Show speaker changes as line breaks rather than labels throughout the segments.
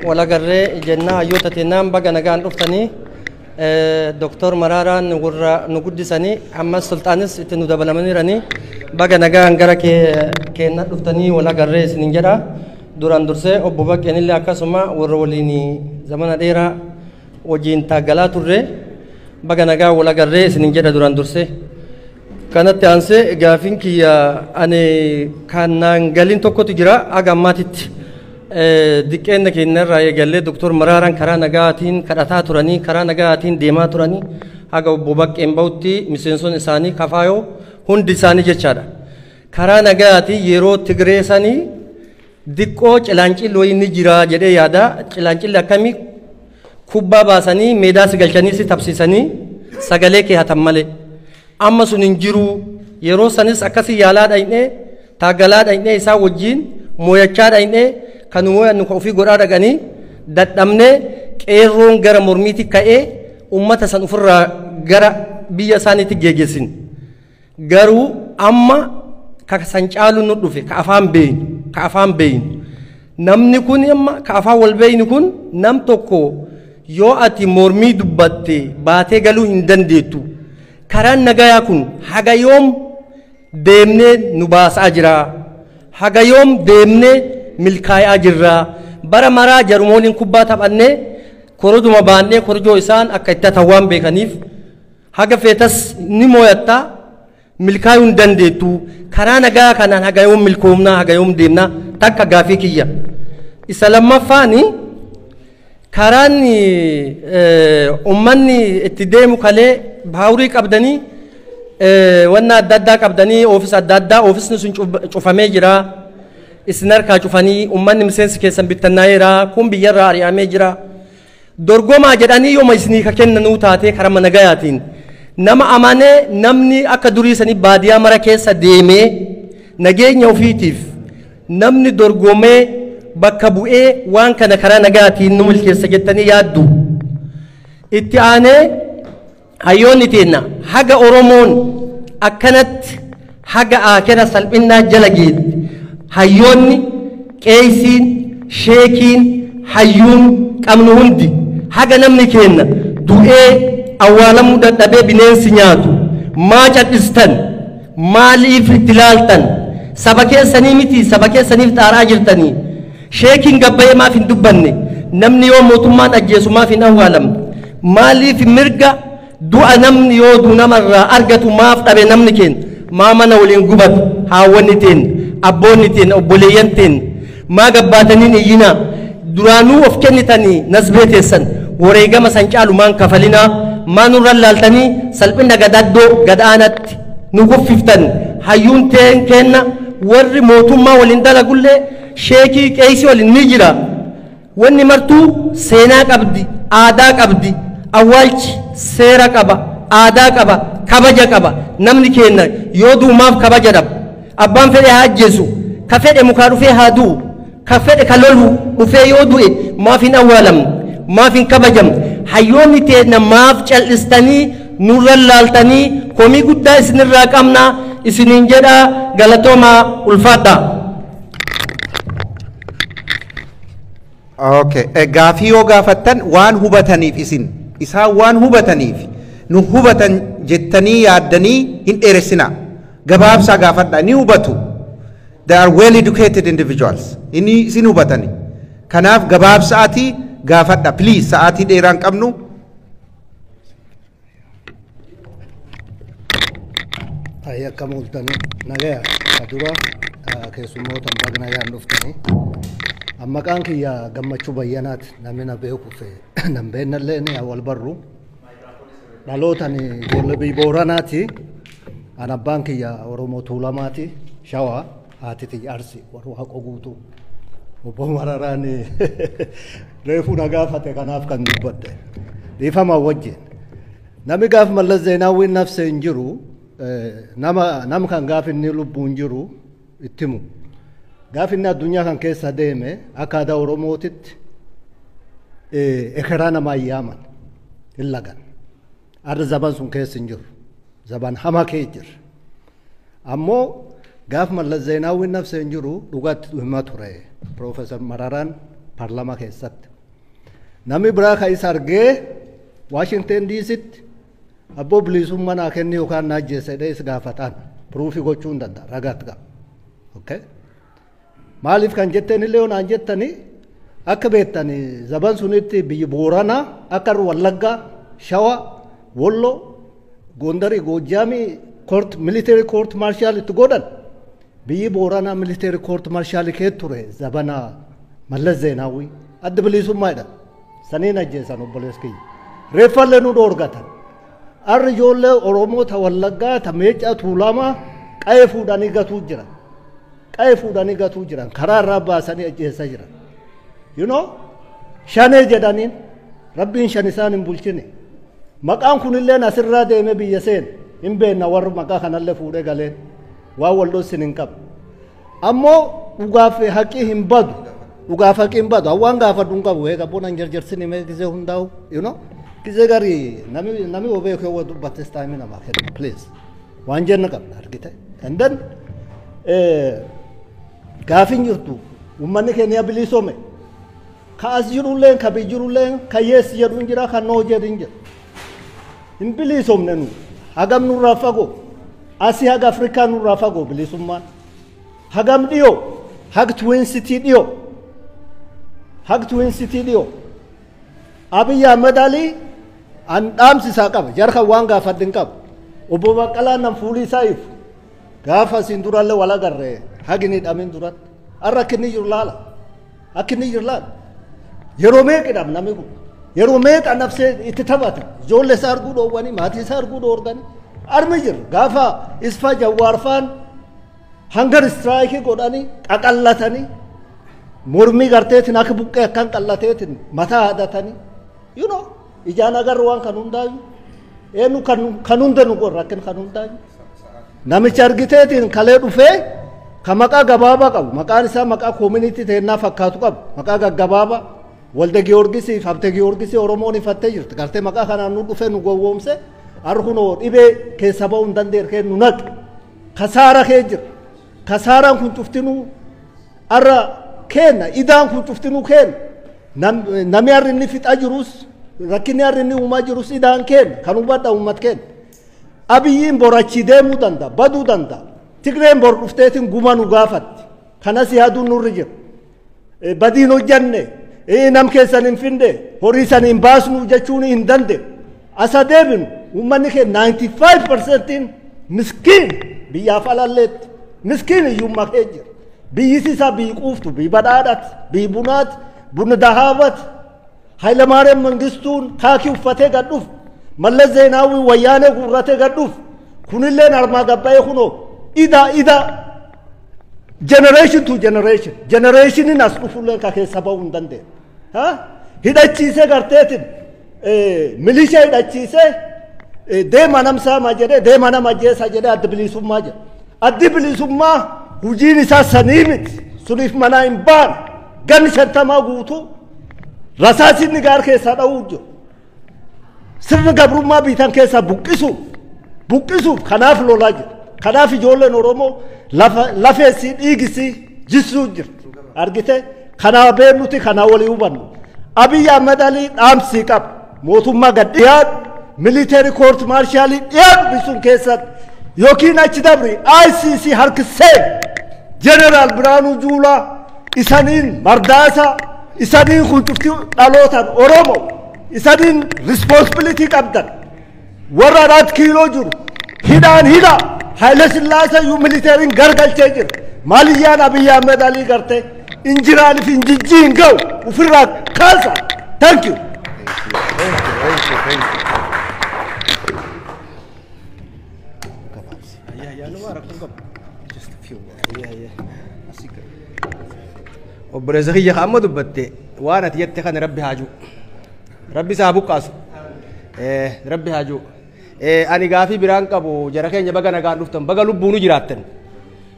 Walagarree jennaa hayyoota teennaan baga nagaan dhuftanii Doktor Maraaraan warra nu guddisanii ammas Sulxaanis itti nu dabalamaniiranii baga nagaan gara keenna dhuftanii walagarree isinin jedha. Duraan dursee obbo Baqqeenillee akkasuma warra waliin zamana dheeraa wajjin taaggalaa turre baga nagaa walagarree isinin jedha duraan dursee. Kanatti aansee gaafiin kiyya ani kan naan galin tokkotu jira haga ammaatitti. Diqqeenna keenyarraa eegallee Doktor Maraaraan karaa nagaatiin kadhataa turanii karaa nagaatiin deemaa turanii haga obbo Baqqeen bahutti miseensonni isaanii kafaayoo hundi isaanii jechaadha. Karaa nagaatiin yeroo Tigree sanii diqqoo cilaancilli wayii ni jira jedhee yaada. Cilaancilli akkamii kubbaa baasanii meedaa si galchanii si tapsiisanii sagalee kee hatan malee. Amma sun hin jiru yeroo sanis akkasii yaalaa dhaqnee taaggalaa dhaqnee isaa wajjin mooyachaa dhaqnee kan mooyannu ofii godhaa dhaqanii dadhabnee qeerroon gara mormiitti ka'ee ummata san ofirraa gara biyya isaaniitti geggeessin. Garuu amma ka san caalu nu dhufe ka afaan beeynu ka afaan beeynu namni kun amma ka afaan wal beeynu kun nam tokko yoo ati mormii dubbatte baatee galuu hin dandeettu. Karaan nagayaa kun haga yoom deemnee nu baasaa jira. Haga yoom deemnee milkaa'aa jirra. Bara maraa jarumooliin kubbaa taphannee koroduma baannee korojoo isaan akka itti hatan waan beekaniif haga feetas ni mooyattaa milkaa'uu hin dandeettu. Karaa nagaa kanaan haga yoom milkoomnaa haga yoom deemnaa takka gaafii kiyya. Isa lammaffaani karaan uummanni itti deemu kalee baawurii qabdanii wanna adda addaa qabdanii oofisa adda addaa oofisni sun cufamee jira. Isin harkaa cufanii uummanni miseensi keessan bittannaa'eera kun biyyarraa ari'amee jira. Dorgomaa jedhanii yooma isinii ka kennanuu taatee karaa nagayaatiin nama amanee namni akka durii sanii baadiyyaa mara keessa deemee nageenya ofiitiif namni dorgomee bakka bu'ee waan kana karaa nagaatiin nu milkeessa jettanii yaaddu. Itti aanee hayyoonni teenna haga Oromoon akkanatti haga aakera salphinnaa jala geetti hayyoonni qeesiin sheekiin hayyuun qabnu hundi haga namni keenna du'ee awwaalamuu dadhabee bineensi nyaatu maa cal'istan maaliif itti laaltan saba keessanii miti saba keessaniif xaaraa jirtanii sheekiin gabbayee maaf hin dubbanne namni yoo mootummaan ajjeesu maaf hin awwaalamne maaliif mirga du'a namni yoo du'u namarraa argatu maaf dhabe namni keenya maa mana waliin gubatu haawwanni teenya abboonni teenya obboleeyyan teenya maa gabbaataniin iyyinaa duraanuu of kennitanii nasbee teessan wareegama san caalu maan kafalinaa maa nurra laaltanii salphina gadaddoo gadaanatti nu kuffiftan hayyuun teen kenna warri mootummaa waliin dalagullee sheekii qeesii waliin ni jira. Wanni martuu seenaa qabdi aadaa qabdi awwaalchi seera qaba aadaa qaba kabaja qaba namni keenya yoo du'umaaf kabaja dhaba abbaan fedhe haa ajjeesu ka fedhe mukaa dhufee haa du'u ka fedhe ka lolu dhufee yoo du'e maaf hin awwaalamne maaf hin kabajamne hayyoonni teenya maaf cal'istanii nurra laaltanii komii guddaa isinirraa qabna isiniin jedha galatoomaa ulfaadha.
Okay. Gaafii yoo gaafattan waan hubataniif isin isaan waan hubataniif nu hubatan jettanii yaaddanii hin dheeressinaa. Gabaabsaa gaafadhaa ni hubatu. They are well educated individuals. Inni isin hubatani. Kanaaf gabaabsaatii gaafadha. Please sa'aatii dheeraan qabnu.
Ayya akkam ooltanii nagaya ka dura keessummoota baga nagaan dhuftanii. Maqaan kiyya Gammachuu Bayyanaati namni na beeku fi nan beennallee ni wal barru. Dhalootaan ijoollee biyya Booranaati. An abbaan kiyya Oromoo Tuulamaati. Shawaa haati tiyya Arsi warra Waaqoo guutuu. Obbo Mararaan reefuu na gaafate kanaaf kan dubbadde. Dhiifama wajjin. Namni gaaf Mallas Zeenaawwiin nafsee hin jiru nama nam kan gaaf inni lubbuun jiru itti himu. Gaaf inni addunyaa kan keessa deeme akka aadaa Oromootitti ekeraa namaa yaaman hin lagan. Arra zaban sun keessa hin jiru. Zaban hamaa kee jira. Ammoo gaaf Mallas Zeenaawwiin nafsee hin jiru dhugaatti hima ture. Piroofeesar Mararaan Paarlaamaa keessatti. Namni biraa kan isa argee Washington DCtti abboo bilisummaa naa kenni yookaan naa ajjeese jedhee isa gaafataan proof gochuu hin danda'a, ragaatti qaba. Okay? Maaliif kan jetteen illee naan jettanii, akka beektanii zaban sunitti biyyi Booranaa akka Wallaggaa, Shawa, Wolloo, Gondarii, Goojjaamii court military court martial itti godhan, biyyi Booranaa military court martial kee ture. Zabana Mallas Zeenaawwii adda bilisummaa jedhan saniin ajjeesan obboleessa kiyya. Reeffallee nu dhoorgatan. Arri ijoollee Oromoo ta Wallaggaa, ta Meeccaa, Tuulamaa qa'ee fuudhanii gatuu jiran. Qa'ee fuudhanii gatuu jiran, karaa irraa baasanii ajjeesaa jiran. Shanee jedhaniin, rabbiin shan isaan hin bulchine. Maqaan kunillee asirraa deemee biyya seen hin beekna, warri maqaa kanallee fuudhee galeen waan wal dhossin hin qabu. Ammoo dhugaaf haqii hin badu. Dhugaaf haqii hin badu. Hawaan gaafadhu hin qabu. Eega bona hin jarjarsin himee gisee hundaa'u. Gisee garii nami obee kee waa dubbattes time namaa kenna, please. Waan jenna qabna argite. And then gaafin jirtu, uummanni keenya bilisoome. Ka as jirulleen, ka biyyi jirulleen, ka yes jedhu hin jira, ka no jedhu hin jira. Hin bilisoomne nu. Hagam nurraa fagoo. Asii haga Afrikaa nurraa fagoo bilisummaan. Hagam dhiyoo. Hag Twin City dhiyoo. Hag Twin City dhiyoo. Abiy Ahmed Ali an dhaamsi isaa qaba. Jarka waan gaafadhu hin qabu. Obbo Baqqalaan nan fuulii isaa ifu. Gaafa asiin durallee wal agarree hagi ni hidhamin duratti. Har'a akka inni jiru laala. Akka inni jiru laala. Yeroo meeqa hidham namni kun? Yeroo meeqa nafsee itti taphata? Ijoollee isaa arguu dhoowwanii, maatii isaa arguu dhoorganii. Armi jiru gaafa isfa Jawwaarfaan hunger strike godhanii qaqallatanii, mormii garteetiin akka buqqee akkan qallateetiin mataa hadatanii. Ijaan agarru waan kan hundaayu. Eenyu kan hunda nu godhu rakkin kan hundaayu. Namicha argiteetiin kalee dhufee ka maqaa gabaabaa qabu, maqaan isaa maqaa community teennaa fakkaatu qabu, maqaa gaggabaabaa Walde Giyoorgisii fi Habte Giyoorgisii Oromoon ifattee jirti. Gartee maqaa kanaan nu dhufee nu gowwoomse, har'a kunoo dhibee keessa ba'uu hin dandeenye kee nu naqe. Kasaara kee jira. Kasaaraan kun cuftinuu har'a kenna, idaan kun cuftinuu kenna. Namni har'i inni fixaa jirus, rakkinni har'i inni uumaa jirus idaan kenna, kan hubadha uummat kenna. Abiyyiin bor achii deemuu danda'a, baduu danda'a. Tigreen bor dhufteetiin guma nu gaafatti. Kanas yaaduun nurri jira. Badiin hojjanne, nam keessan hin finde, horii san hin baasnu jechuun hin danda'u. Asa deebinu, uummanni kee 95%iin miskiin, biyyaaf alalleetti. Miskiin hiyyummaa kee jira. Biyyisi isaa biyyi quuftu, biyyi badhaadhaati, biyyi bunaati, bunni dahaabati. Hayilamaariyaam Mangistuun kaakii uffatee gad dhufu. Mallas Zeenaawwi wayyaanee guurratee gad dhufu. Kunilleen armaa gabbaa'ee kunoo ida ida generation to generation generationiin as dhufullee ka keessa ba'uu hin dandeenye. Hidhachiisee garteetiin milishaa hidhachiisee deema nam saama jedhee, deema nama ajjeesa jedhee, adda bilisummaa jedhe. Addi bilisummaa hojiin isaa sanii miti. Suniif manaa hin baane. Ganni 50 guutuu rasaasinni gaar keessaa dha'uu jiru. Sirni gabrummaa biitan keessaa buqqisuuf buqqisuuf kanaaf lolaa jira. Kanaaf ijoolleen Oromoo lafeessii dhiigisii jissuu jirti. Argite, kanaa beennuti, kanaa walii hubannu. Abiy Ahmed Ali dhaamsii qaba. Mootummaa gad dhiyaadhu, military court martialii dhiyaadhu bisuun keessatti, yookiin achi dabri ICC harkisee Jeneraal Biraanuu Juulaa isaniin Mardaasa isaniin kun cufti dhalootaan Oromoo isaniin responsibility qabdan, warra Araat Kiiloo jiru hidhaan hidha. Haile Sillaasee iyyuu militaryn gargalchee jira. Maaliyyaan Abiy Ahmed Alii gartee injiraaniif injijjii hin ga'u, ofirraa kaasa. Thank you.
Thank you, thank you, thank you. Gabaabsi. Just a few words.
Obboleessa kiyya, amma dubbatte waan ati jette kana rabbi haaju. Rabbi isaa buqqaasu. Rabbi haaju. Ani gaafii biraan qabu, jara keenya, baga nagaan dhuftan, baga lubbuunu jiraattan.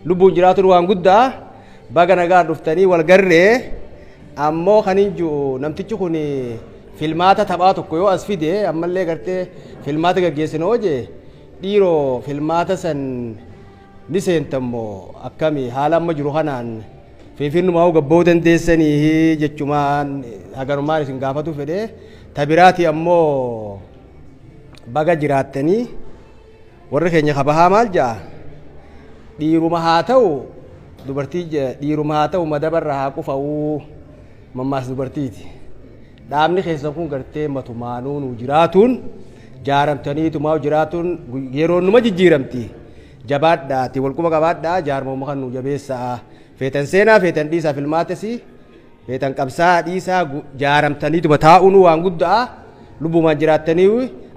Lubbuun jiraatuun waan guddaa, baga nagaan dhuftanii wal garree. Ammoo kan hin jiru, namtichi kun filmaata taphaa tokko yoo as fide, ammallee gartee filmaata gaggeessinoo jee, dhiiroo filmaata san ni seentammoo akkami? Haala amma jiru kanaan
Finfinnumaa gabboo dandeessanii jechumaan hagarumaan isin gaafatu fedhe tabiraati ammoo baga jiraattanii warri keenya kabahaa maal ja'a dhiiruma haa ta'u dubartii dhiiruma haa ta'u madabarra haa qufa'uu mammaas dubartiiti. Dhaabni keessan kun gartee matumaanuu nu jiraatuun jaaramtaniitumaa jiraatuun yeroo numa jijjiiramti. Jabaadhaati walquba qabaadhaa jaarmuma kan nu jabeessaa. Feetan seenaa feetan dhiisaa filmaatesi feetan qabsaa dhiisaa jaaramtaniituma taa'uun waan guddaa lubbumaan jiraattanii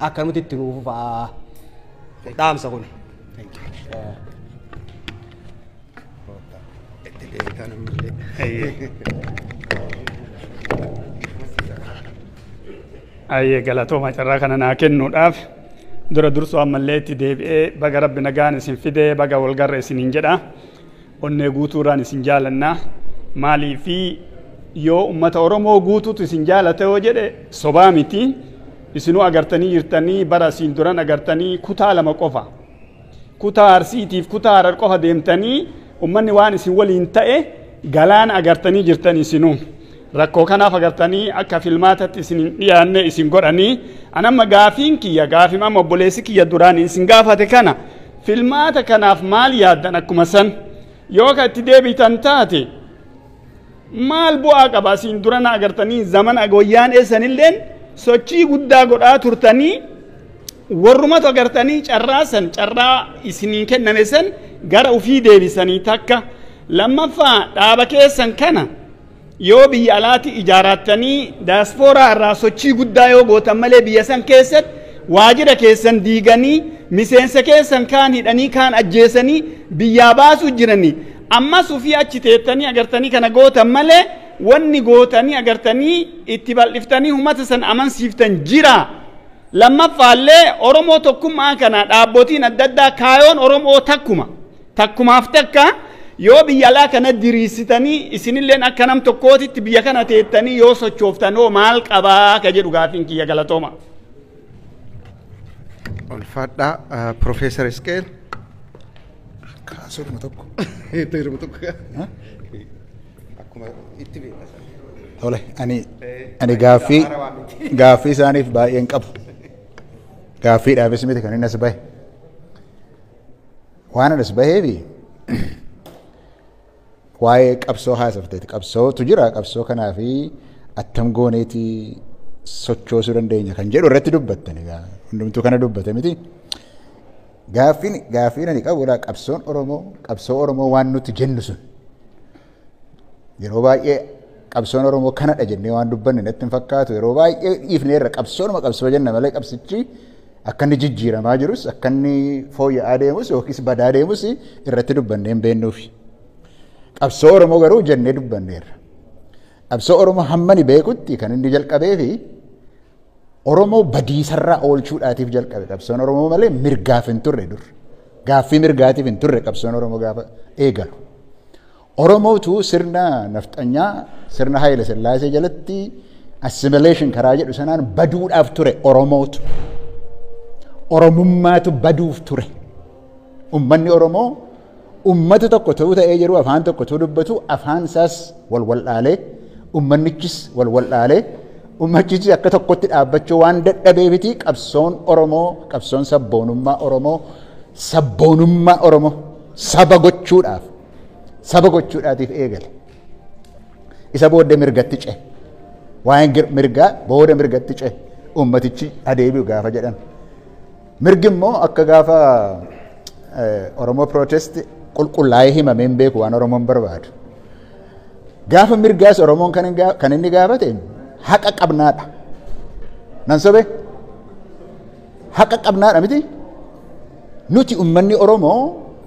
akkanumatti itti nuuf fa'aa. Dhaamsa kun.
Ayyee galatooma carraa kana naa kennuudhaaf dura dursoo ammallee itti deebi'ee baga rabbi nagaan isin fidee baga walgarra isiniin jedha. Onnee guutuurraan isin jaalannaa maaliifi yoo ummata Oromoo guutuutu isin jaalate yoo jedhe sobaa miti isinuu agartanii jirtanii bara isin duran agartanii kutaa lama qofa kutaa Arsiitiif kutaa Harar qofa deemtanii ummanni waan isin waliin ta'e galaana agartanii jirtanii isinuu rakkoo kanaaf agartanii akka filmaatatti isin hin dhiyaanne isin godhanii anamma gaafiin kiyya gaafii amma obboleessi kiyya duraan isin gaafate kana filmaata kanaaf maal yaaddan akkuma san yoo ka itti deebitan taate maal bu'aa qaba asiin durana agartanii zamana wayyaan eessanilleen sochii guddaa godhaa turtanii warrumatu agartanii carraa san carraa isinii kenname san gara ufii deebisanii takka lammaffaa dhaaba keessan kana yoo biyya alaatti ijaarattanii daaspooraa irraa sochii guddaa yoo gootan malee biyya san keessatti waajjira keessan diiganii miseensa keessan kaan hidhanii kaan ajjeesanii biyyaa baasuu jiranii ammas ufii achi teettanii agartanii kana gootan malee wanni gootanii agartanii itti bal'iftanii uummata san amansiiftan jira. Lammaffaallee Oromoo tokkummaa kana dhaabbotiin adda addaa kaayoon Oromoo takkuma takkumaaf takka yoo biyya alaa kana diriirsitanii isinilleen akka nam tokkootitti biyya kana teettanii yoo sochooftan hoo maal qabaa ka jedhu gaafiin kiyya galatooma.
Ulfaadhaa Profeesar Isqeel.
Kaasuma tokko.
Heeruma tokko. Akkuma itti beekna.
Tole ani gaaffii isaaniif baay'een qabu. Gaaffiidhaafis miti kan inni as bahe. Waan as baheefi waa'ee qabsoo haasofteeti. Qabsootu jira qabsoo kanaafi attam gooneeti sochoosuu dandeenya kan jedhu irratti dubbattan egaa hundumtuu kana dubbate miti. Gaaffiin ani qabu qabsoon Oromoo qabsoo Oromoo waan nuti jennu sun yeroo baay'ee qabsoon Oromoo kanadha jennee waan dubbanne natti hin fakkaatu yeroo baay'ee dhiifneerra qabsoonuma qabsoo jenna malee qabsichi akka inni jijjiiramaa jirus akka inni fooyya'aa deemus yookiis badaa deemus irratti dubbannee hin beeknuufi. Qabsoo Oromoo garuu jennee dubbanneerra. Qabsoo Oromoo hamma ni beekutti kan inni jalqabee fi Oromoo badiisarraa oolchuudhaatiif jalqabe. Qabsoon Oromoo malee mirgaaf hin turre dur. Gaaffii mirgaatiif hin turre qabsoon Oromoo gaafa eegalu. Oromootu sirna nafxanyaa sirna Haayile Sillaasee jalatti assimilation karaa jedhu sanaan baduudhaaf ture Oromootu. Oromummaatu baduuf ture. Uummanni Oromoo uummata tokko ta'uu ta'ee jiru afaan tokko ta'uu dubbatu afaan isaas wal wal'aalee uummannichis wal wal'aalee uummachichi akka tokkotti dhaabbachuu waan dadhabeefiti qabsoon Oromoo qabsoon sabboonummaa Oromoo sabboonummaa Oromoo saba gochuudhaaf saba gochuudhaatiif eegale. Isa booddee mirgatti ce'e. Waa'een mirgaa booda mirgatti ce'e uummatichi adeebi'u gaafa jedhan. Mirgi immoo akka gaafa Oromoo protest qulqullaa'ee himamee hin beeku waan Oromoon barbaadu. Gaafa mirgaas Oromoon kan inni gaafate haqa qabnaadha. Nan sobee haqa qabnaadha miti. Nuti uummanni Oromoo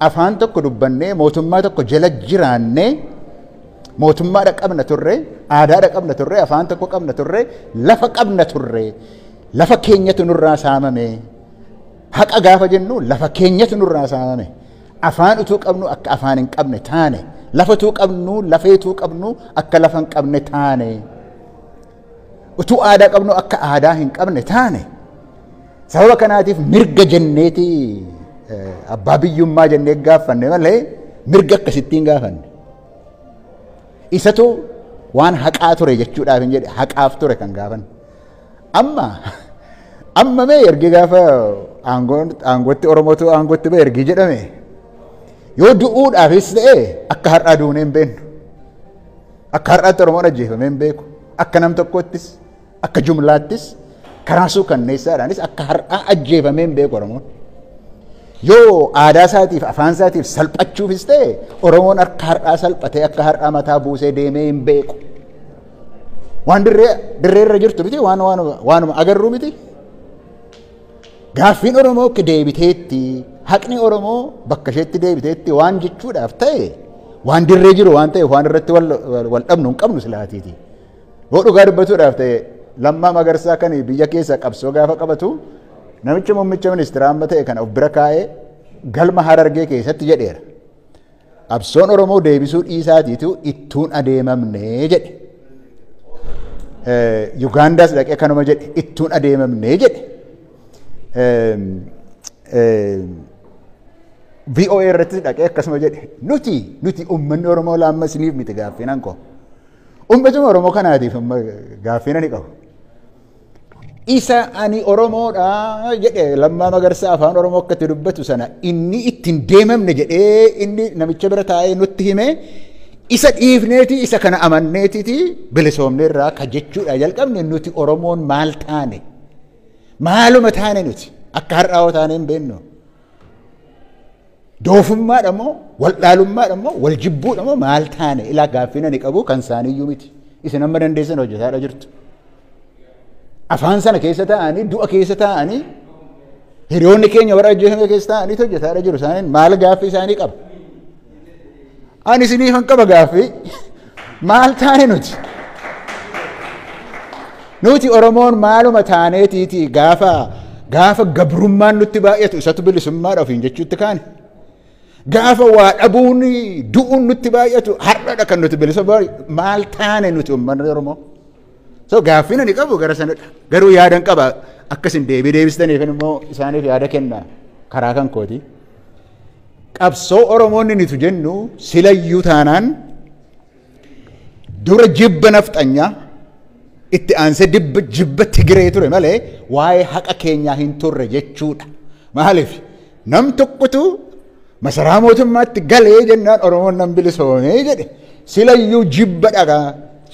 afaan tokko dubbannee mootummaa tokko jala jiraannee mootummaadha qabna turre, aadaadha qabna turre, afaan tokko qabna turre, lafa qabna turre, lafa keenyatu nurraa saamame. Haqa gaafa jennu lafa keenyatu nurraa saamame. Afaan utuu qabnu akka afaan hin qabne taane, lafa utuu qabnu lafeetuu qabnu akka lafa hin qabne taane. Utuu aadaa qabnu akka aadaa hin qabne taane. Sababa kanaatiif mirga jenneeti abbaa biyyummaa jennee gaafanne malee mirga akkasittiin gaafanne. Isatu waan haqaa ture jechuudhaaf hin jedhe haqaaf ture kan gaafan. Amma mee ergi gaafa aangootti Oromootu aangootti ba'e ergi jedhame yoo du'uudhaafis ta'e akka har'aa duunee hin beeknu. Akka har'aatti Oromoon ajjeefamee hin beeku. Akka nam tokkoottis akka jumlaattis karaa suukanneessaadhaanis akka har'aa ajjeefamee hin beeku Oromoon. Yoo aadaa isaatiif afaan isaatiif salphachuufis ta'e Oromoon akka har'aa salphatee akka har'aa mataa buusee deemee hin beeku. Waan dirree irra jirtu miti waanuma agarruu miti. Gaaffiin Oromoo akka deebiteetti haqni Oromoo bakka isheetti deebiteetti waan jechuudhaaf ta'e waan dirree jiru waan ta'e waan irratti wal dhabnu hin qabnu silaatiiti. Yoo dhugaa dubbatuudhaaf ta'e Lammaa Magarsaa kan biyya keessa qabsoo gaafa qabatu namicha muummicha ministeera amma ta'e kana of bira kaa'ee galma Harargee keessatti jedheera. Qabsoon Oromoo deebisuu dhiisaatiitu ittuun adeemamne jedhe. Yugaandaas dhaqee kanuma jedhe ittuun adeemamne jedhe. VOA irrattis dhaqee akkasuma jedhe nuti uummanni Oromoo laamma isiniif miti gaaffiin hankoo. Uummatuma Oromoo kanaatiif gaaffiin ani qabu. Isa ani Oromoodha jedhe Lammaa Magarsaa afaan Oromoo akka itti dubbatu sana inni ittiin deemamne jedhee inni namicha bira taa'ee nutti hime isa dhiifneeti isa kana amanneetiti bilisoomneerraa ka jechuudha jalqabne nuti Oromoon maal taane maaluma taane nuti akka har'aa taane hin beeknu. Doofummaadha moo waldhaalummaadha moo wal jibbuudha moo maal taane ilaa gaaffiin ani qabu kan isaaniiyyuu miti isin amma dandeessan hojjetaadha jirtu. Afaan sana keessa taa'anii du'a keessa taa'anii hiriyoonni keenya warra ajjeefame keessa taa'anii hojjetaadha jiru isaaniin maal gaaffii isaanii qaba. Ani isiniifan qaba gaaffii maal taane nuti. Nuti Oromoon maaluma taaneetiiti gaafa gabrummaan nutti baay'atu isatu bilisummaadha ofiin jechuutti kaane. Gaafa waa dhabuun du'uun nutti baay'atu har'adha kan nuti bilisa maal taane nuti uummanni Oromoo. So gaaffiin ani qabu gara sanadha. Garuu yaadan qaba akkasin deebii deebistaniif immoo isaaniif yaada kenna karaa kan kooti. Qabsoo Oromoonni nuti jennu silayyuu taanaan dura jibba nafxanyaa itti aansee jibba Tigiree ture malee waa'ee haqa keenyaa hin turre jechuudha. Maaliif nam tokkotu masaraa mootummaatti galee jennaan Oromoon nan bilisoomee jedhe silayyuu jibba dhagaa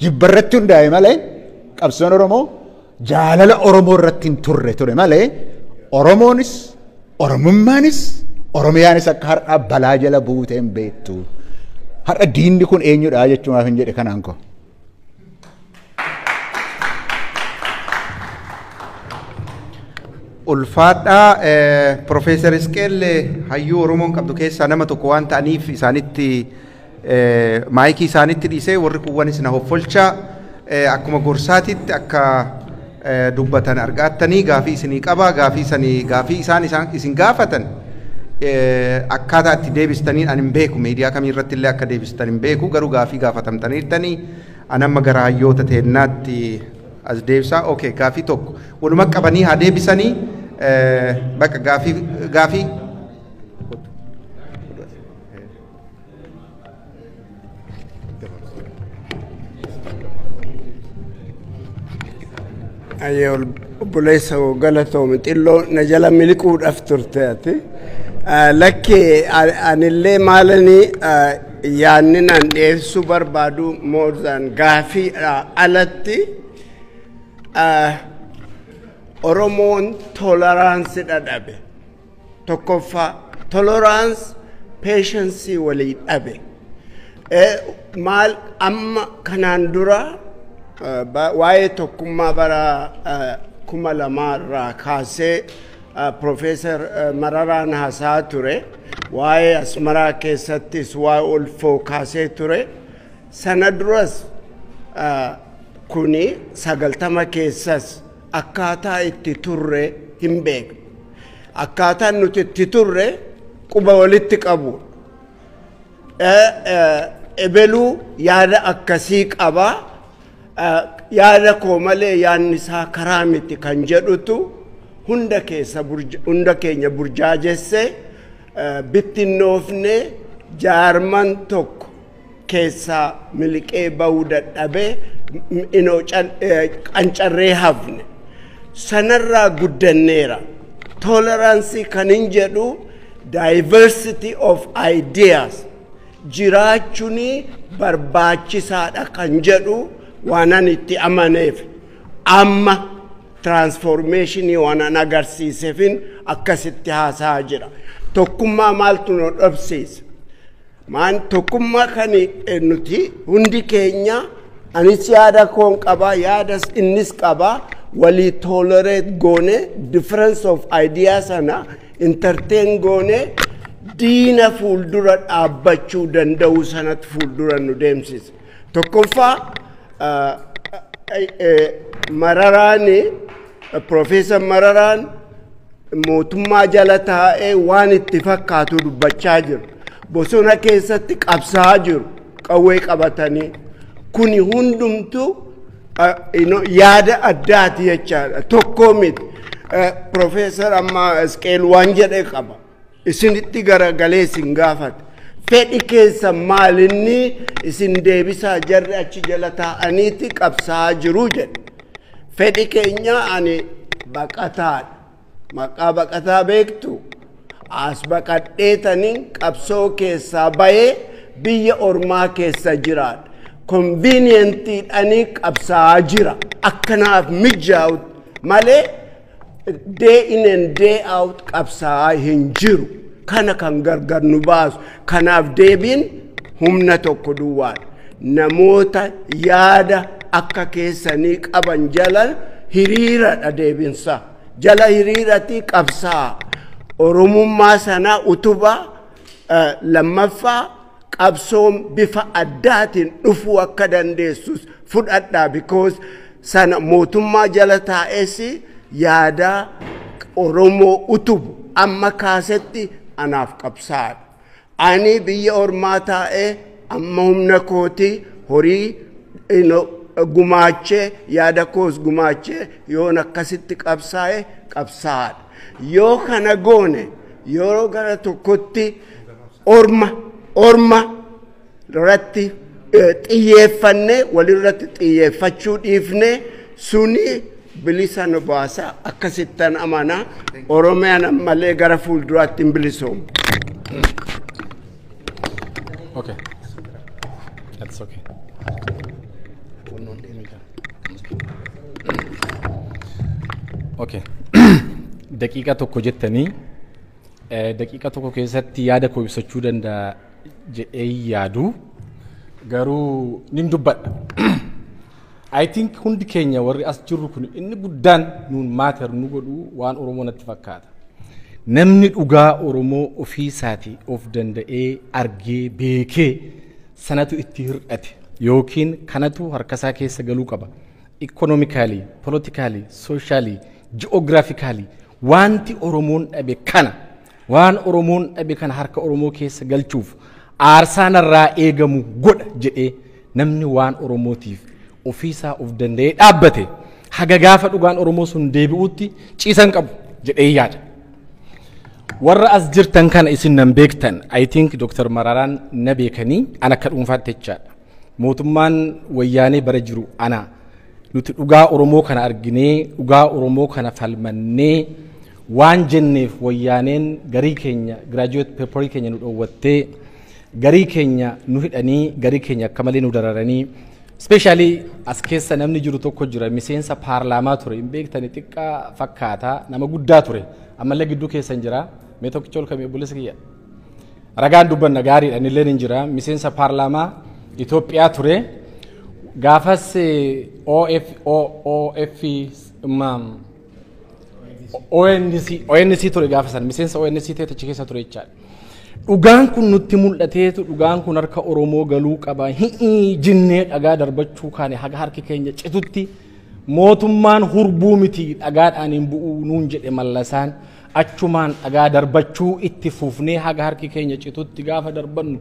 jibba irratti hundaa'e malee qabsoon Oromoo jaalala Oromoo irratti hin turre ture malee Oromoonis Oromummaanis Oromiyaanis akka har'aa balaa jala buutee hin beektu. Har'a diinni kun eenyudha jechuumaaf hin jedhe kanaan koo.
Ulfaadhaa Profeesar Isqeel hayyuu Oromoon qabdu keessaa nama tokko waan ta'aniif isaanitti maayikii isaanitti dhiisee warri kuuwwanis na hoffolcha akkuma gorsaatitti akka dubbatan argaattanii gaafii isinii qaba gaafii isaan isin gaafatan akkaataa itti deebistaniin ani hin beeku miidiyaa kamii irratti illee akka deebistan hin beeku garuu gaafii gaafatamtaniirtanii ani amma gara hayyoota teennaatti as deebisaa. Okay, gaafii tokko waluma qabanii haa deebisanii bakka gaafii
Ayyee obboleessa galatoomi xinnoo na jala miliquudhaaf turte ati. Lakkee anillee maalanii yaanni nan dhiyeessuu barbaadu moorzaan gaafii alatti Oromoon tolerance dhabe. Tokkoffaa tolerance patience walii dhabe. Maal amma kanaan dura waa'ee tokkummaa bara 2000 irraa kaasee Profeesar Mararaan haasaa ture. Waa'ee Asmaraa keessattis waa'ee ulfoo kaasee ture. Sana duras kuni 90 keessas akkaataa itti turre hin beeknu. Akkaataan nuti itti turre quba walitti qabu. Ebeluu yaada akkasii qaba. Yaada koo malee yaadni isaa karaa miti kan jedhutu hunda keessa hunda keenya burjaajesse bittinnoofne jaarman tokko Keessaa miliqee bahuu dadhabee inoo qancarree hafne. Sanarraa guddanneera. Tolerance kan hin jedhu diversity of ideas jiraachuun barbaachisaadha kan jedhu waanan itti amaneef, amma transformationii waanan agarsiiseefin akkasitti haasaa jira. Tokkummaa maaltu nu dhabsiisa? Maan tokkummaa kan nuti hundi keenya, anis yaada koon qabaa, yaadas innis qabaa, walii tolerate goone, difference of idea sana entertain goone, diina fuuldura dhaabbachuu danda'u sanatti fuuldura nu deemsisa. Tokkoffaa, Mararaan, Profeesar Mararaan mootummaa jala taa'ee waan itti fakkaatu dubbachaa jiru. Bosona keessatti qabsaa jiru qawwee qabatanii. Kuni hundumtuu yaada addaati jechaadha. Tokkoo miti. Profeesar amma Isqeel waan jedhe qaba. Isinitti garagalee isin gaafata. Fedhi keessa maalinni isin deebisaa, jarri achi jala taa'aniiti qabsaa jiru jedhe. Fedhi keenya, ani baqataadha. Maqaa baqataa beektu? As baqadheetanii qabsoo keessaa bahee biyya ormaa keessa jiraadha. Convenientiidhanii qabsaa'aa jira. Akkanaaf mijaa'u malee day in and day out qabsaa'aa hin jiru. Kana kan gargar nu baasu. Kanaaf deebiin humna tokko duwwaadha. Namoota yaada akka keessanii qaban jala hiriiradha deebinsa. Jala hiriirati qabsaa'a. Oromummaa sana utubaa. Lammaffaa, qabsoon bifa addaatiin dhufuu akka dandeessus fudhadhaa, because sana mootummaa jala taa'es yaada Oromoo utubu amma kaasetti anaaf qabsaadha. Ani biyya ormaa taa'ee amma humna kootii horii gumaachee, yaada koos gumaachee, yoon akkasitti qabsaa'e qabsaadha. Yoo kana goone, yeroo gara tokkotti orma irratti xiyyeeffanne, walirratti xiyyeeffachuu dhiifne, suni bilisa nu baasa. Akkasittan amana. Oromiyaan ammallee gara fuulduraatti hin bilisoomu.
Okay. That's okay. Okay. Daqiiqa 1 jettanii, daqiiqa 1 keessatti yaada koo ibsachuu danda'a jedhee yaadu, garuu nin dubbadha. I think hundi keenya warri as jirru kun inni guddaan nuun matter nu godhu waan Oromoo natti fakkaata. Namni dhugaa Oromoo ofii isaatii of danda'ee argee beekee sanatu itti hir'ate yookiin kanatu harkasaa keessa galuu qaba. Economically, politically, socially, geographically wanti Oromoon dhabe kana, waan Oromoon dhabe kana harka Oromoo keessa galchuuf aarsaa narraa eegamu godha jedhee namni waan Oromootiif ofiisaa of danda'ee dhaabbate haga gaafa dhugaan Oromoo sun deebi'utti ciisan qabu jedhee yaada. Warra as jirtan kana isin nan beektan, I think Dr. Mararaan na beekanii, ana akka dhuunfaatti jechaadha. Mootummaan wayyaanee bara jiru ana nuti dhugaa Oromoo kana arginee, dhugaa Oromoo kana falmannee waan jenneef, wayyaaneen garii keenya graduate paperii keenya nu dhoowwattee, garii keenya nu hidhanii, garii keenya akka malee nu dararanii. Especially as keessa namni jiru tokko jira, miseensa paarlaamaa ture, hin beektani, xiqqaa fakkaataa, nama guddaa ture, ammallee gidduu keessa hin jira. Mee tokkicha ol kamee, obboleessa kiyya, ragaan dubbanna gaariidha. Innillee hin jira, miseensa paarlaamaa Itoophiyaa ture. Gaafas OF OF ONC ONC ture, gaafa sana miseensa ONC ta'e achi keessa ture jechaadha. Dhugaan kun nutti mul'ateetu, dhugaan kun harka Oromoo galuu qaba hi'ii jinnee dhagaa darbachuu kaane haga harki keenya citutti. Mootummaan hurbuu miti, dhagaadhaan hin bu'uu nuun jedhe Mallasaan. Achumaan dhagaa darbachuu itti fufnee haga harki keenya citutti gaafa darbannu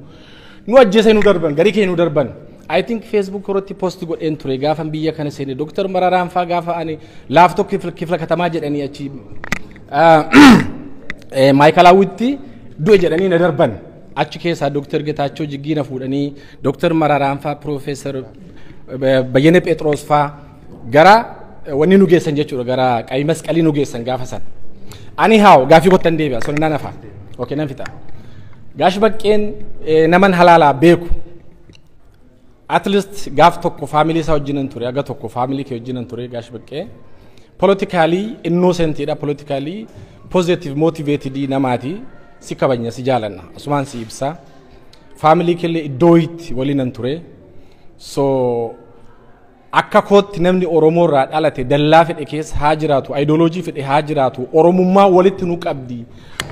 nu ajjeesanii nu darban, garii keenya nu darban. I think Facebook irratti post godheen ture gaafa biyya kana seene. Dr. Mararaan faa gaafa ani laaftoo kifla katamaa jedhanii achi maayikalaawwitti du'e jedhanii na darban.
Achi keessaa Dooktar Getaachoo Jiggiina fuudhanii, Dooktar Mararaan faa, Piroofeesar Bayyane Phexroos faa gara wanni nu geessan jechuudha, gara qayi masqalii nu geessan gaafa san. Anyhow, gaafii kottan deebi'a, sun nan hafa. Okay, nan fixa. Gaash Baqqeen naman halaalaa beeku. At least gaaf tokko family isaa wajjinan ture, aga tokko family kee wajjinan ture. Gaash Baqqee politically innocentidha, politically positive motivated namaati. Si kabajna, si jaalanna, asumaan si ibsa. Family kellee iddoo itti waliinan ture. So akka kootti namni Oromoo irraa dhalate dallaa fedhe keessa haa jiraatu, ideology fedhe haa jiraatu, Oromummaa walitti nu qabdi.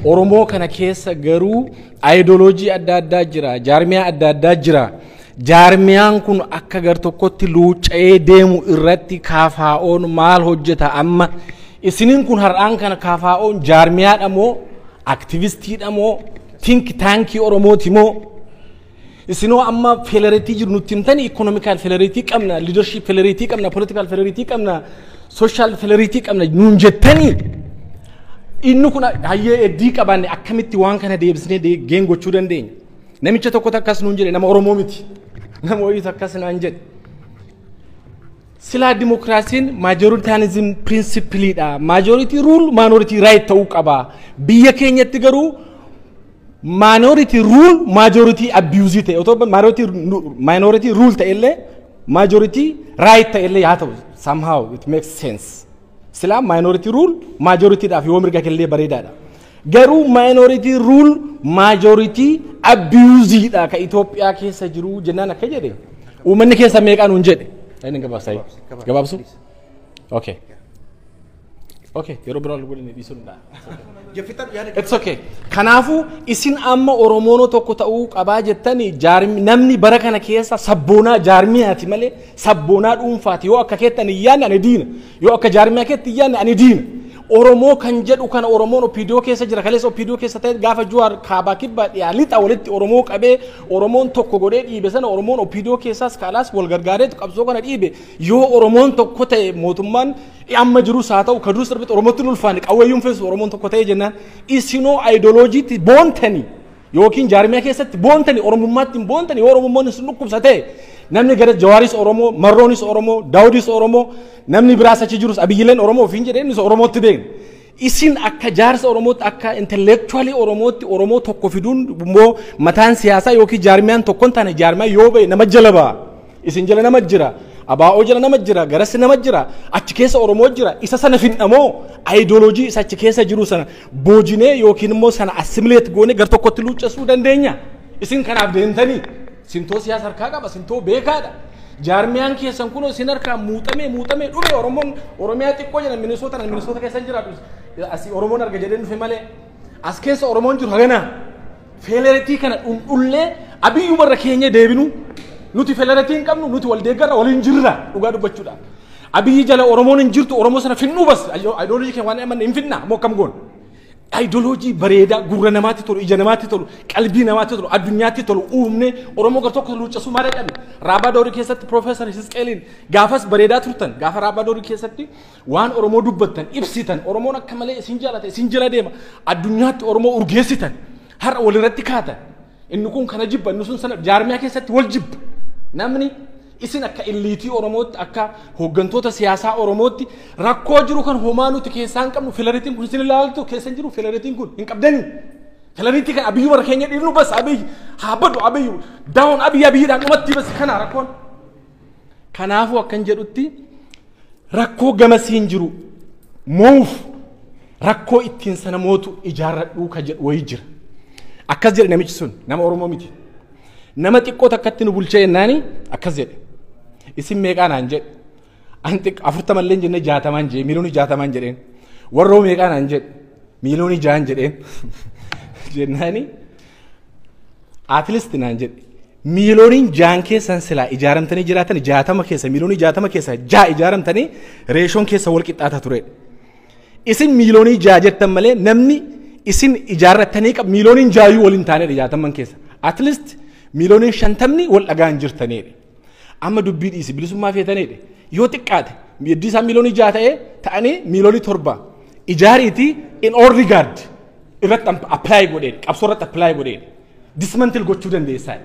Oromoo kana keessa garuu ideology adda addaa jira, jaarmiyaa adda addaa jira. Jaarmiyaan kun akka gar tokkotti luucca'ee deemu irratti KFO'n maal hojjeta amma? Isiniin kun har'aan kana KFO'n jaarmiyaadha moo, aktivistiidha moo, think tankii Oromooti moo? Isinoo amma failure jiru nutti himtani. Economical failure qabna, leadership failure qabna, political failure qabna, social failure qabna nuun jettanii. Inni kun hayyee eddii qabaanne akkamitti waan kana deebisnee geen gochuu dandeenya? Namicha tokkotu akkas nuun jedhe, nama Oromoo miti. Nama wayiitu akkas naan jedhe. Silaa dimokiraasiin majoritarianism principleiidha. Majority rule, minority right ta'uu qaba. Biyya keenyatti garuu minority rule, majority abuse ta'e. Otoo minority rule ta'e illee, majority right ta'e illee haa ta'u, somehow it makes sense. Silaa minority rule majorityidhaaf yoo mirga kellee bareedaadha. Garuu minority rule, majority abuseidha ka Itoophiyaa keessa jiru jennaan akka jedhe. Uummanni keessa meeqaa nuun jedhe. Inni gabaabsa. Gabaabsu? Okay. Okay, yeroo biraa wal godhanii dhiisuu danda'a. It's okay. Kanaafuu isin amma Oromoon tokko ta'uu qabaa jettanii, namni bara kana keessa sabboonaa jaarmiyaati malee sabboonaa dhuunfaati. Yoo akka keettan hin yaadne, ani diina. Yoo akka jaarmiyaa keetti hin yaadne, ani diina. Oromoo kan jedhu kana, Oromoon OPDO keessa jira, kaleessa OPDO keessa ta'e, gaafa Juwaar kaabaa kibbaa dhiyaa lixa walitti Oromoo qabee Oromoon tokko godhee dhiibe sana, Oromoon OPDO keessaas kaalaas wal gargaareetu qabsoo kana dhiibe. Yoo Oromoon tokko ta'e, mootummaan amma jirus haa ta'u ka durus darbite Oromootti hin ulfaanne, qawweeyyuun feesu Oromoon tokko ta'e jennaan, isinoo aayidoloojiitti boontanii yookiin jaarmiyaa keessatti boontanii Oromummaatti hin boontanii. Yoo Oromummaan isin dhukkubsa ta'e, namni gara Jawaaris Oromoo, Marroonis Oromoo, Daawudis Oromoo, namni biraas achi jirus, Abiyyileen Oromoo ofiin jedhee, innis Oromootti beekna. Isin akka jaarsa Oromootti, akka intellectualii Oromootti, Oromoo tokko fiduun immoo mataan siyaasaa yookiin jaarmiyaan tokko hin taane, jaarmiyaa yoo ba'e nama jala ba'a. Isin jala nama jira. Abaa'oo jala nama jira, garas nama jira, achi keessa Oromoo jira, isa sana finnamoo ayidooloojii isa achi keessa jiru sana boojinee yookiin immoo sana assimilate goonee gar tokkotti luuccessuu dandeenya? Isin kanaaf deemtanii, sintoo siyaasa harkaa qaba, sintoo beekaadha. Jaarmiyaan keessan kunoo isin harkaa muuxamee muuxamee dhume. Oromoon Oromiyaa xiqqoo jedhan, Minisoota, Minisoota keessa jiraatu, asii Oromoon arga jedhee dhufe malee as keessa Oromoon jiru haganaa. Failure kana dhundhullee Abiyyumarra keenya deebinu. Nuti failure hin qabnu, nuti wal deeggarra, waliin jirra dhugaa dubbachuudha. Abiyyi jala Oromoon hin jirtu, Oromoo sana finnuu bas ayidooloojii keenya waan amanne hin finna moo akkam goon? Ayidooloojii bareedaa gurra namaatti tolu, ija namaatti tolu, qalbii namaatti tolu, addunyaatti tolu uumne Oromoo gar tokko luuccasuu maal jedhame? Raabaa Doorii keessatti Piroofeesar Hisqeeliin gaafas bareedaa turtan. Gaafa Raabaa Doorii keessatti waan Oromoo dubbattan ibsitan, Oromoon akka malee isin jaalata, isin jala deema, addunyaatti Oromoo urgeessitan. Har'a walirratti kaatan, inni kun kana jibba, inni sun sana, jaarmiyaa keessatti wal jibba namni. Isin akka elite Oromootti, akka hooggantoota siyaasaa Oromootti, rakkoo jiru kan homaa nuti keessaa hin qabnu. Failureiin kun isin ilaaltu keessa hin jiru. Failureiin kun hin qabdanii. Failure kan Abiyyu warra keenya dhiirnu bas, Abiyyi haa badu, Abiyyu daawon, Abiyyi Abiyyiidhaan dhumatti bas kana rakkoon. Kanaafuu akkan jedhutti, rakkoo gamasiin jiru moo'uuf rakkoo ittiin sana mootu ijaarradhuu ka jedhu wayii jira. Akkas jedhe namichi sun, nama Oromoo miti. Nama xiqqoo takkatti nu bulchee jennaani akkas jedhe. Isin meeqaa naan jedhe. An 40llee jenne, 60n jedhe, miiliyoonii 60n jedheen. Warroo meeqaa naan jedhe. Miiliyoonii 6n jedheen. Jennaani at least naan jedhe. Miiliyooniin 6n keessan silaa ijaaramtanii jiraatan, 60 keessa, miiliyoonii 60 keessa ja'a ijaaramtanii, ratioon keessa wal qixxaata ture. Isin miiliyoonii 6 jettan malee namni isin ijaarrattanii qab miiliyooniin 6yyuu waliin taanedha 60n keessa. At least miiliyooniin 50ni wal dhagaan jirtanidha. Amma dubbii dhiisi, bilisummaa feetanidha. Yoo xiqqaate hedduu isaa miiliyoonii 6 ta'ee ta'anii miiliyoonii 7 ijaariitii in all regard irratti apply godheen, qabsoo irratti apply godheen. Dismantle gochuu dandeessaa.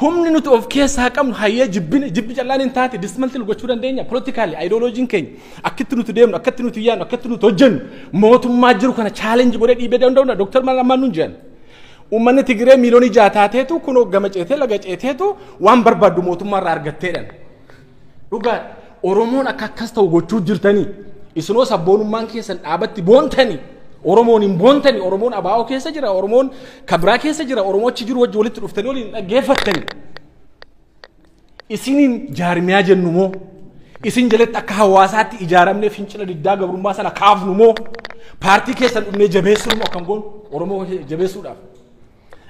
Humni nuti of keessaa qabnu hayyee jibbine, jibbi callaan hin taate, dismantle gochuu dandeenya. Politically ideologyn keenya, akkitti nuti deemnu, akkatti nuti yaadnu, akkatti nuti hojjennu, mootummaa jiru kana challenge godhee dhiibee danda'udha. Dooktar Malammaan nuun jedhan. Uummanni Tigiree miiliyoonii 6 taateetu kunoo gama ceetee laga ceeteetu waan barbaaddu mootummaa irraa argatteedhan. Dhugaa Oromoon akka akkas ta'u gochuu jirtanii, isinoo sabboonummaan keessan dhaabatti boontanii, Oromoon hin boontanii. Oromoon abaa'oo keessa jira, Oromoon kabraa keessa jira, Oromoo achi jiru wajji walitti dhuftanii waliin dhaggeeffattanii. Isiniin jaarmiyaa jennu moo, isin jalatti akka hawaasaatti ijaaramnee fincila diddaa gabrummaa sana kaafnu moo, paartii keessan dhufnee jabeessuu moo, akkam goonu Oromoo jabeessuudhaaf?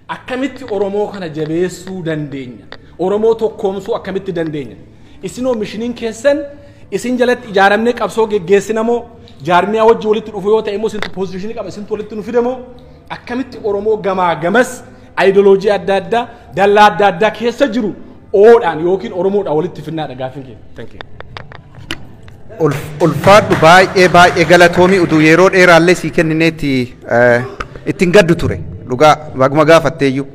Akkamitti Oromoo kana jabeessuu dandeenya? Oromoo tokkoomsuu akkamitti dandeenya? Isinoo missioniin keessan isin jalatti ijaaramnee qabsoo geggeessina moo, jaarmiyaa wajji walitti dhufu yoo ta'e immoo isintu positionii qaba, isintu walitti nu fide moo, akkamitti Oromoo gamaa gamas ideology adda addaa, dallaa adda addaa keessa jiru oodhaan yookiin Oromoodhaan walitti finnaadha gaaffiin keenya? Thank you.
Ulfaadhu, baay'ee baay'ee galatoomii. Utuu yeroo dheeraallee sii kennineetti ittiin gaddu ture, dhugaa baguma gaafatteeyyuu.